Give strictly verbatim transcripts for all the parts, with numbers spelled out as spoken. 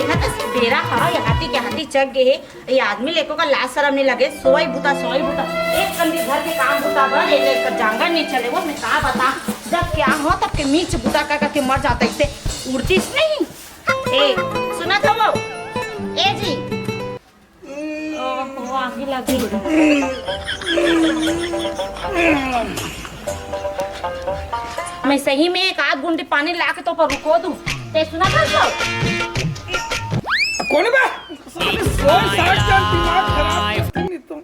देखत हस, बेरा हवा यहाती के हाथी चक गे हे। ये आदमी लेको का लाज शरम नहीं लगे, सोई बुता, सोई बुता। एक कन भी घर के काम बुता बर, ये लेकर जांगर नहीं चले, वो मैं का बता। जब क्या हो, तब के मीच बुता का करके मर जाता, इसे उड़तीस नहीं। ए, सुना था वो? ए जी। ओहो, आगी लगी। मैं सही में एक आध गुंडी पानी ला के तो पर रुको दूं। ते सुना था तो? कौन बे? साले सौ साठ का दिमाग खराब करते नहीं तुम।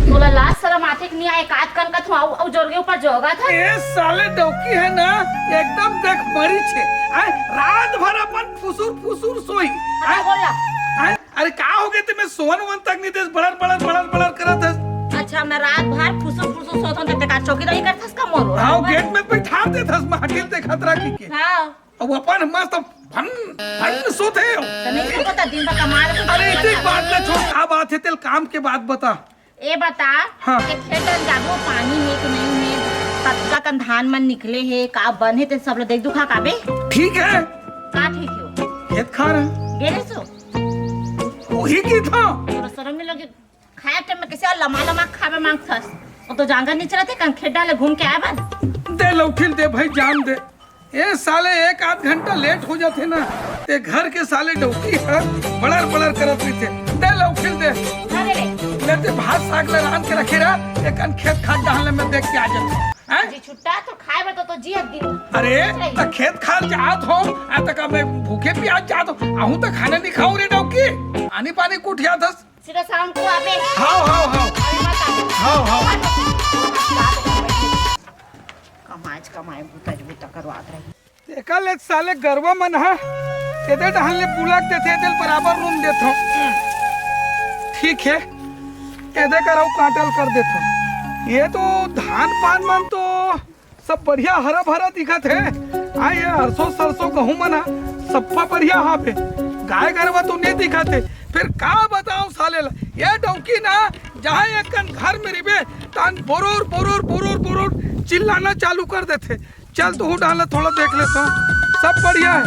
तोला लाज शरम आथे कि नहीं आए? काट कन का तू अउ, अउ जोर के ऊपर जोगा था। ए साले डौकी है ना, एकदम देख मरी छे। आए, रात भर अपन फुसुर फुसुर सोई। हाँ, आए, बोला। आए, अरे का हो गए ते? मैं सोवन वन तक नहीं देस, बड़र बड़र बड़र बड़र करत हस। अच्छा, मैं रात भर फुसुर फुसुर सोत हूँ, ते का चौकीदारी करत हस का मोरो? हाँ, गेट में बैठा देत हस, महकिल ते खतरा की के। हाँ। अब अपन मस्त भन भन सोते हो। तो नहीं तो पता, दिन भर कमा रहे हो। अरे, इतनी बात ना छोड़, का बात है, तेल काम के बात बता। ए बता, हाँ। के खेतन जाबो, पानी हे कि नहीं हे, कतका कन धान मन निकले हे, का बन हे, ते सब ल देख दुखा काबे? ठीक है। का ठीक हो? खेत खार है। गेले सो? वही की था। तोरा शरम नहीं लगे? खाए टाइम में कैसे लमा लमा खावे मांगथस? वो तो जांगर नहीं चलते, कन खेत डाले घूम के आए बन। दे लौठिल दे भाई, जान दे। ए साले, एक आध घंटा लेट हो जाथे ना, ते घर के साले डौकी ह बड़र बड़र करत रहिथे। दे लौठिल दे। अरे रे। ले ते भात साग ल रांध के रखे रह, एकन खेत खार डहन ले मैं देख के आ जाथों। हैं? जी छुट्टा तो खाए बर तो, तो जी एक दिन। अरे, सही। त खेत खार जात हो, आ तक मैं भूखे प्यास जात हो, आहूं त खाना नहीं खाऊं रे डौकी। आनी पानी कुठ जात हस? सीधा शाम को आबे। हाव, हाव, हाव। अरे मत आबे। हाव, हाव। कमाएच कमाए, बुता बुता करवात रही। तेकर ले साले गरवा मन ह एदे डहन ले बुला के देथे, एदे ल बराबर रूम देथव। ठीक है, एदे कर अउ काटल कर देथव। ये तो धान पान मन तो सब बढ़िया हरा भरा दिखत हे। आ ये अरसो सरसो गहूं मन ह सप्पा बढ़िया हावे। गाय गरवा तो नहीं दिखत हे। फिर का बताऊं साले ला, ये डौकी ना, जहां एक कन घर में रिबे, तान बोरोर बोरोर बोरोर बोरोर चिल्लाना चालू कर देथे। चल तू डाला, थोड़ा देख लेता हूँ। सब बढ़िया है।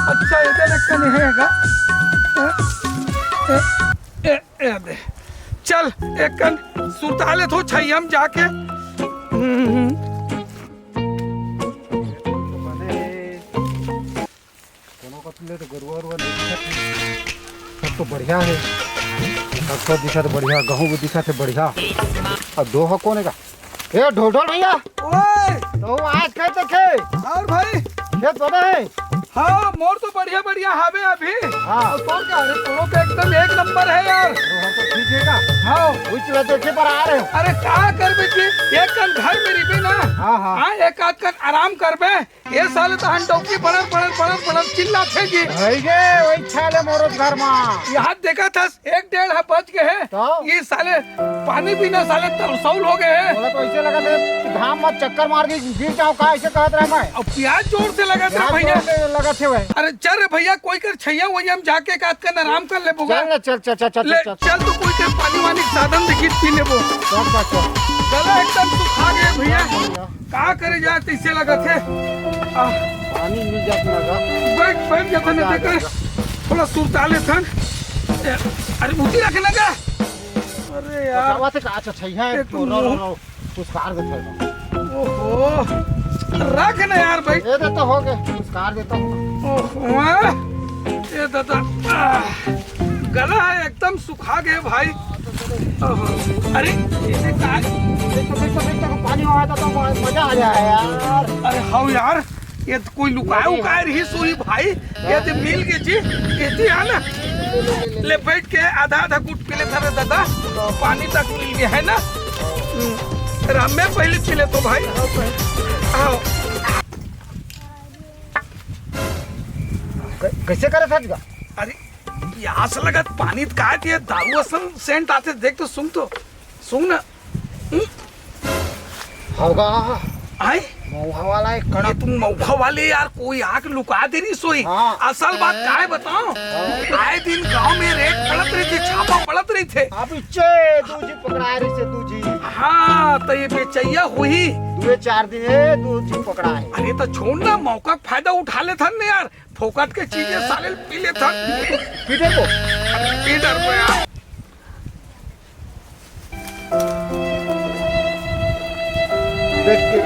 अच्छा, इधर एक कन है का? ए, ए, ए, ए, दे। चल, एक कन सुता ले थो छैया में जाके। हम्म, हम्म। कोनो कति ले तो गरुआ उरुआ नहीं दिखत हे। सब तो बढ़िया हे। सरसों दिखत हे बढ़िया, गहूं भी दिखत हे बढ़िया। अब दो ह कोन हे का? ए ढोलढोल भैया, ओए! तो आज खेत देखे? और भाई? खेत बने हे? हाँ, मोर तो बढ़िया बढ़िया हावे अभी। हाँ। और तोर का? अरे, तोरो तो एकदम एक नंबर है यार। अरे, हम तो ठीक है का? हाँ। उस तरह देखे पर आ रहे हो। अरे, का करबे जी? एक कन घर में रहिबे ना। हाँ, हाँ। हाँ, एक आध कन आराम करबे। ये साले तो हन डौकी बड़र, बड़र, बड़र, बड़र चिल्लाथे जी। हई गे, वही छाले मोरो घर मा। यहाँ देखा था, एक डेढ़ हा बज गए हैं। तो? ये साले पानी बिना साले तरसौल हो गए हैं। बोला तो ऐसे लगा था कि घाम में चक्कर मार के गिर जाओ, का ऐसे कहत रहा मैं? अब प्यास जोर से लगा था प्यास भैया। जोर से लगा थे भाई। अरे चल रे भैया, कोई कर छैया वैया में जाके एक आध कन आराम कर लेबो गा। चल ना, चल, चल, चल, चल, ले, चल, चल। चल तो कोई कर पानी वानी के साधन देखी पी लेबो। चल, चल, चल। गला एकदम सुखा गए भैया। चल, चल। का करे जाए तैसे लगत हे। आ, पानी मिल जात ना का? बैठ, बैठ जा, तने मजा आ देकर जाएगा। थोड़ा सुरता ले थन। ए, अरे, मुट्ठी रखे ना का? अरे तो यार। चाहवा थे का? अच्छा, अच्छा, यहाँ एक एक रो, रो, मुंह। रो, पुरस्कार देते हैं। ओहो, रख ना यार भाई। ये दे तो हो गए, पुरस्कार देता हूँ। ओहो, ये दादा, आह, गला है एकदम सुखा गए भाई। ओहो, अरे, इसे का? देखो, देखो, देखो, पानी वहाँ था तो म-, मजा आ जाए यार। अरे हाउ यार, ये तो कोई लुकाए नहीं। उकाए रही सोई भाई, ये तो मिल गई जी, कहती है ना। ले बैठ के आधा आधा घूट पी ले थारे दादा, पानी तक मिल गया है ना। हम्म, राम में पहले पी ले तो भाई। हाँ। क-, कैसे करे था जी का? अरे, प्यास लगत पानी त का दिए, दारू असन सेंट आथे, देख तो, सुंघ तो, सुंघ ना। हम्म? होगा। आय? मऊहा वाला एक ये कड़क। तुम मऊहा वाले यार, कोई आके लुका दे नहीं सोई। हाँ। असल बात काय बताओ? हाँ। आए दिन गांव में रेड पड़त रही थे, छापा पड़त रही थे। अब इच्चे दूजी पकड़ा रही से दूजी। हाँ, तो ये बेचैया हुई। ये चार दिन हे, दू झिन पकड़ा हे। अरे त छोड़ ना, मौका के फायदा उठा लेथन ना यार, फोकट के चीज हे, साले ल पी लेथन। पी डरबो? पी डरबो यार। देख के।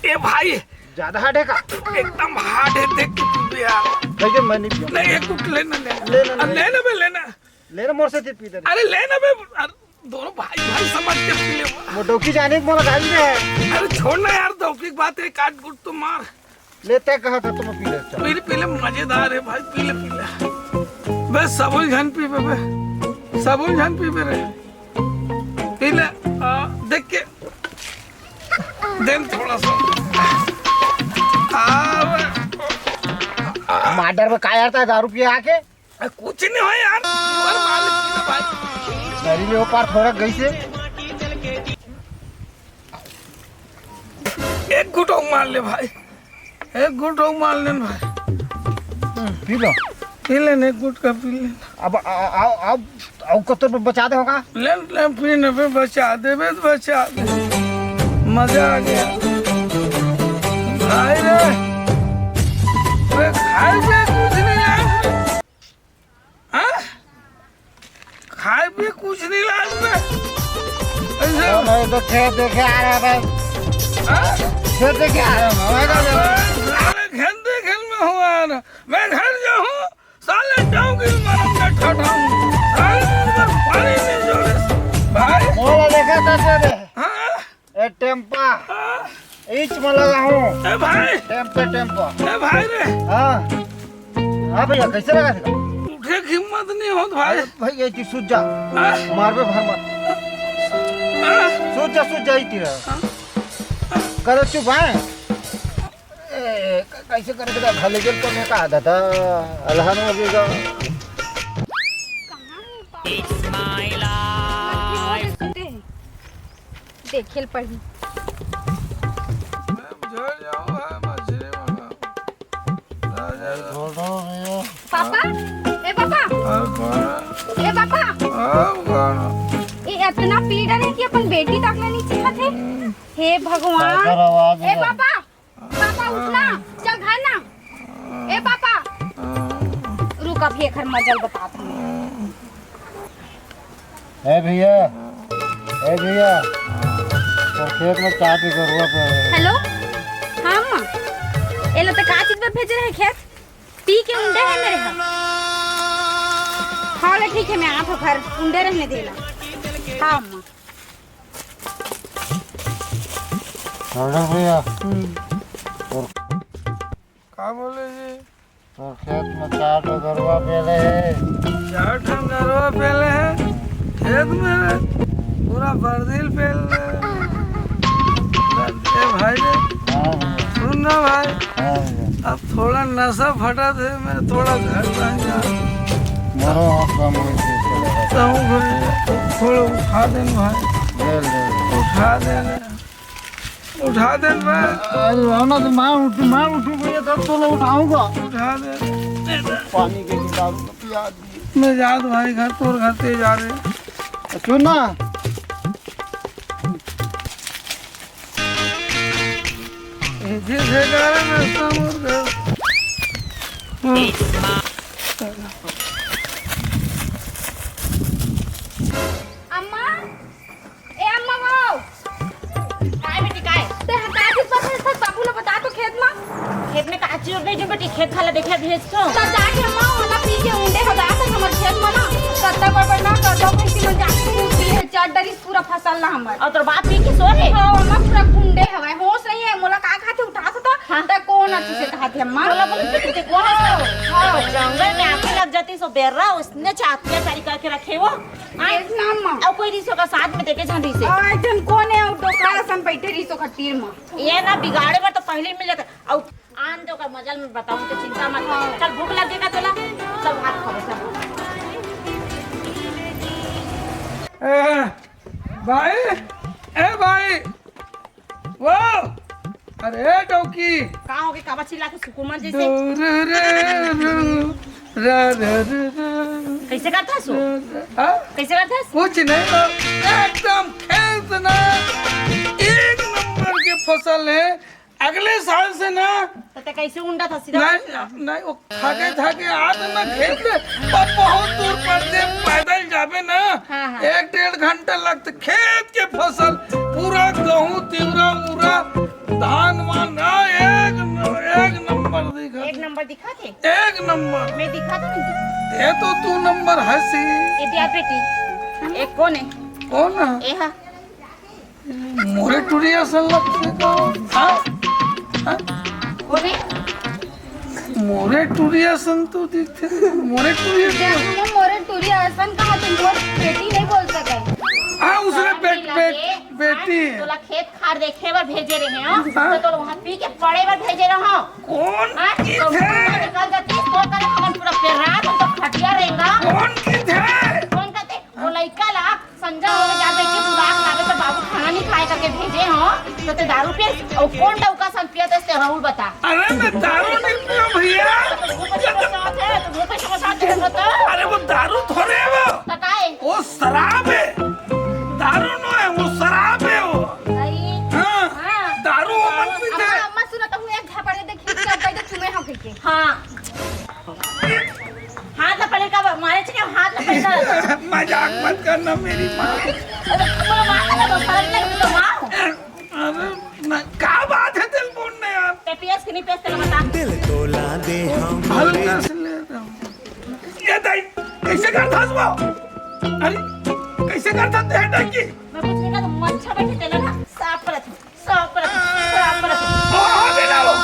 ए भाई, ज्यादा hard हे का? एकदम hard हे, देख के पीबे यार। भैया, मैं नहीं पीऊँ। नहीं, एक घुट लेना, लेना। लेना, अरे, लेना। लेना बे, लेना। लेना, मोर से पी दे। अरे, लेना बे, अरे, दोनों भाई, भाई समझ के पी ले। वो डौकी जाने के मोला गाली दे। अरे, छोड़ ना यार, डौकी की बात हे, एक आध घुट तो मार। ले, तैं कहा था, तुम पी ले, चल। पी ले, पी ले, मजेदार हे भाई, पी ले, पी ले। बे, सबो झन पीबे बे, सबो झन पीबे रे। पी ले, आ, देख के, दे न थोड़ा सा। आ, बे। मार डरबे का यार, तैं दारू पिए आके? आ, कुछ नहीं हो यार, ऊपर मालिक की ना भाई। डरी ले ऊपर थोड़ा गई से। एक घुट अउ मार ले भाई, एक घुट अउ मार ले न भाई। P low. पी ले न, एक घुट का पी ले न। अब आ-, आ-, आ-, अब, अब कतो बचा दे होगा? ले न, ले न, पी न बे, बचा दे बे, बचा दे। मजा आ गया। भाई रे, रे खाए पिए कुछ नहीं यार। हाँ? खाए पिए कुछ नहीं लाज में। ऐसे हाँ, मैं तो खेत देखे आ रहा था। हाँ? खेत देखे आ रहा हूँ, मैं तो अरे, खेत देखे में हुआ ना। मैं घर जाऊँ, साले डौकी मारूंगा, ठठाऊं। साले मुंह पर पानी नहीं छोड़े। भाई। मोला देखा था तेरे। हाँ? ए टेम्पा, हाँ? ईच में लगा हूँ। ए भाई। Tempeh, Tampa. ए भाई रे। हाँ। हाँ भैया, कैसे लगा था? उठे की हिम्मत नहीं होत भाई। अरे भैया, जी सूझ जा। हाँ? मारबे भर मत। हाँ? सूझ जा, सूझ जा, इतनी रहा। हाँ? करे चुप, हाँ? ए, क-, कैसे करे बेटा? भले गेल तो मैं कहा था, अल्लाह ने अभी का। कहाँ है पापा? It's my life। देखे ल पड़ी। मैं झड़ जाऊँ, है मछली मंगाऊँ। राजा। पापा, ए पापा, और कौन है? ए पापा, और कौन है? ए इतना पी डरे कि अपन बेटी तक ला नहीं चाहत हे। हे भगवान, काकर आवाज ए है? पापा, पापा उठ ना, चल घर ना। ए पापा, रुक, अभी एकर मजा ल बतात हूँ। ए भैया, ए भैया, तोर खेत में चार ठो गरुआ पे है। हेलो, हाँ अम्मा, एला त का चीज बर भेजे रहे खेत? पी के उंडे हे मेरे घर। हाँ ले ठीक हे, मैं आत हूँ घर, उंडे रहने देला। हाँ अम्मा। राजा भैया, हम्म। तोर का बोले जी? तोर खेत में चार ठो गरुआ पेले हे। चार ठो गरुआ पेले हे खेत में, पूरा बरदिल पेले हे। ए भाई रे, हाँ भैया। सुन ना भाई, हाँ भैया। अब थोड़ा नशा फटा थे, मैं थोड़ा घर जाऊंगा। मरो आप का मुंह से चलेगा। तो भाई, थोड़ा उठा दे ना भाई। ले, ले। उठा दे ना। उठा दे ना भाई। अरे रहो ना, तो मैं उठू, मैं उठूंगा, ये तब तो मैं उठाऊंगा। उठा दे। पानी के लिए दारू का पिया दिए। मैं जात भाई घर, तोर घर ते जा रहे। सुन ना, जिस कारण रास्ता मोर घर। अम्मा, ए अम्मा वो। काय बेटी, काय? ते ह का चीज पर भेजथस बाबू ल बता तो खेत म। खेत में का चीज भेजूं बेटी, खेत खाला देखे भेजथों। त जाके अम्मा, ओला पी के उंडे हो जात हे हमर खेत म ना। कत्ता बड़ बड़ ना कर दो, कइसे मन जाके मुंह पी हे, चट डरिस पूरा फसल ला हमर। अउ तोर बाप पी के सो हे? हाँ, ओमा पूरा गुंडे हवय, होश नहीं हे, मोला का खाथे उठाथे त, हाँ। त कोन अति से खाथे अम्मा? मोला बोले कि तुझे कोन अति से? हाँ। जंगल में आके लग जाती सो बेर्रा, उसने चातिया सारी करके रखे वो। आय। देख ना अम्मा। अउ कोई रिसो का साथ में देखे जान रिसे। आय, जन कोन हे, अउ डोकरा असन बैठे रिसो खट्टीर म। ये ना बिगाड़े बर तो पहले ही मिल जाता। अउ आन दे ओकर मजा ल मैं बताऊं तो चिंता मत कर। चल, भूख लगेगा तोला, चल भात खाबो, चल। ए, भाई, ए भाई, वो, अरे डौकी। का होगे, काबर चिल्लात हस कुकुर मन जैसे? दो रे रे रे, रा रे रे रे। कैसे करत हस वो? रा रे, हाँ? कैसे करत हस? कुछ नहीं, वो एकदम खेत ना। फसल है, अगले साल से ना। तो ते कैसे उंडा था सीधा? नहीं, नहीं, वो थाके थाके आ तो ना खेत में, पर बहुत दूर पर से पैदल जाबे ना, हाँ, हाँ। एक डेढ़ घंटा लगता। खेत के फसल, पूरा गहूं, तिवरा, उरा, धान वान, आ, एक न-, एक नंबर दिखा। एक नंबर दिखा थे? एक नंबर। मैं दिखा तो नहीं? ये तो तू नंबर हसी। ये दिया बेटी। एक कौन है? कौन है? ये हा। मोरे टुरी असन लगथे का? हाँ? हाँ? बोले? मोरे टुरी असन तो दिखथे, मोरे टुरी असन। देखो, मोरे टुरी असन कहा, तुम मोर बेटी नहीं बोल सके। हाँ, उसने शरम बेट-, नहीं बेट-, लगे? बेटी हाँ, है। तोला खेत खार देखे बर भेजे रहे हो, हाँ। तो तोला वहाँ पी के पड़े बर भेजे रहो। कौन हाँ, की तो थे? निकल जाती, तो करे हमन पूरा पेरात, हम तो खटिया रहेगा। कौन की थे? कौन कहते? वो लइका ला संझा होगे जाबे कि बुलात लागे तो बाबू खाना नहीं खाए करके भेजे हो, तो ते दारू पिए? और कौन डौका संग पिए ते रहू बता। अरे मैं दारू नहीं पियो भैया। तो मुंह पे समोसा होते हैं, तो मुंह पे समोसा होते हैं, बताओ। अरे वो दारू थोड़े है वो। तो काहे? वो शराब है। दारू नो है, वो शराब है वो। अरे। हाँ। हाँ। दारू वो मन पीते अम्मा, हैं। अम्मा सुनो तो हूँ एक झापड़ दे खींच के अब दे दे चुमे हो के। हाँ। हाथ ला पकड़ का मारे छे, हाथ ला पकड़ का। मजाक मत करना मेरी माँ। अरे, तो मार ना, तो शर्म नहीं, तो मार। अरे, ना, क्या बात है दिल बोलने यार? ते पियस कि नहीं पियस, तेला बता। दिल तोला दे हम हल्का से ले रहा हूँ। ये दाई, कैसे करता है वो? अरे, कैसे करता है डंकी? मैं कुछ नहीं करता, मच्छर बैठे तेला ना, साफ करत हूँ। साफ रख, साफ रख। ओ, हो गया वो।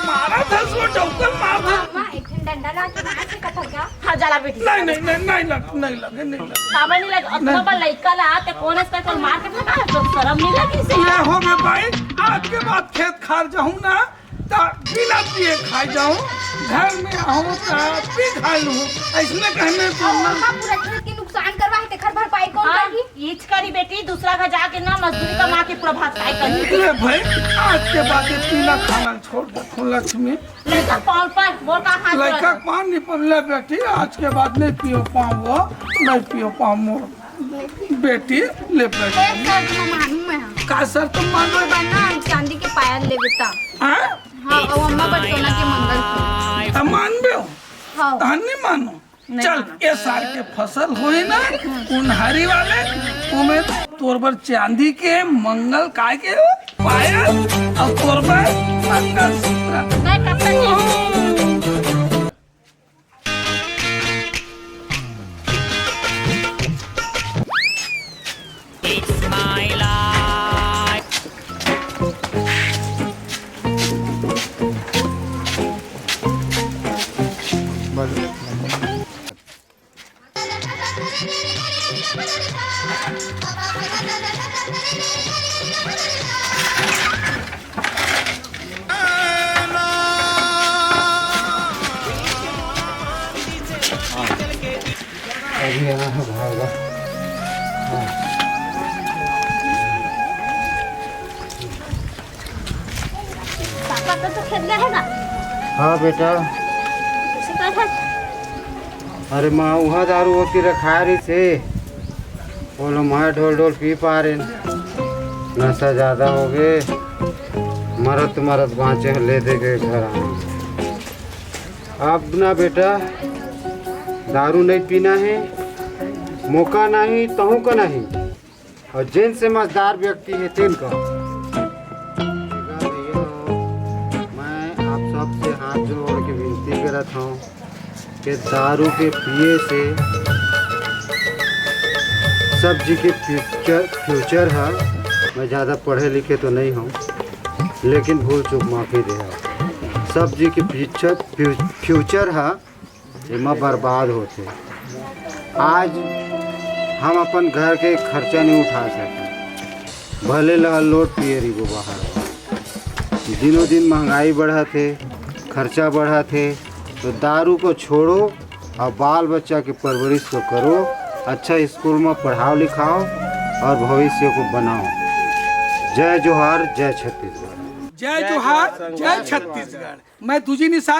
मारा था सो डौकल मार था। माँ, माँ, एक ठन डंडा ला के मार के कथक जा। हाँ, जाला बेटी। नहीं, नहीं, नहीं, नहीं लग, नहीं लगे, नहीं लगे। काबर नहीं लगे? अतना नहीं। बड़ लइका ला, ते कौन इसका कोई मार के फेंका है? तो शर्म नहीं लगी इसे? ले हो गए भाई, आज के बाद खेत खार जाहूँ ना, तो बिना पिए खाए जाहूँ, घर में आऊँ तो पी खा लूँ। ऐसने कहने तो और ना। पापा पूरा खेत के नुकसान करवा है, तेखर भरपाई कौन हाँ, करही? इच करी बेटी, दूसरा घर जाके ना मजदूरी कमा के पूरा भात खाए करी। ले भाई, आज के बाद ये पीना खाना छोड़ दे, लक्ष्मी। लइका पाँव पर, बोल का हाथ लइका जोड़। पान नहीं पर, ले बेटी, आज के बाद नहीं पियो पाऊँ वो, नहीं पियो पाऊँ मोर बेटी, ले बेटी। एक शर्त में मानू मैं, हाँ। का शर्त मानू? तोर बर ना चांदी के पायल लेबे ता। हाँ? हाँ, और अम्मा बर सोना के मंगलसूत्र। त मानबे हो? हाँ। तहन नहीं मानो। नहीं चल, मानो। ये साल के फसल होई ना, उन्हारी वाले, ओमे तोर बर चांदी के मंगल काय के पायल और तोर बर मंगलसूत्र। नहीं, कब तक? अभी यहाँ है भाग। हाँ। पापा तो, तो खेत गए है ना? हाँ बेटा। उसे कहा था। अरे माँ, उहाँ दारू होती रखा रही से। बोलो, मैं ढोल ढोल पी पा रहे। नशा ज्यादा हो गए। मरत मरत बाँचे हैं, ले दे गए घर आए। अब ना बेटा, दारू नहीं पीना है, मौका नहीं, तहूँ का नहीं। और जिन समझदार व्यक्ति है, तिन का। भैया, मैं आप सबसे हाथ जोड़ के विनती करत हूँ कि दारू के पिए से सब जी के फ्यूचर, फ्यूचर है। मैं ज़्यादा पढ़े लिखे तो नहीं हूँ, लेकिन भूल चूक माफ़ी दे। सब जी के फ्यूचर, फ्यू-, फ्यूचर है, एमा बर्बाद होथे। आज हम अपन घर के खर्चा नहीं उठा सकते, भले लहर लोट पिए रहिबो बाहर। दिनों दिन महंगाई बढ़त हे, खर्चा बढ़त हे, तो दारू को छोड़ो और बाल बच्चा के परवरिश को करो, अच्छा स्कूल में पढ़ाओ लिखाओ और भविष्य को बनाओ। जय जोहार, जय छत्तीसगढ़। जय जोहार, जय छत्तीसगढ़। मैं दुजिनी साथ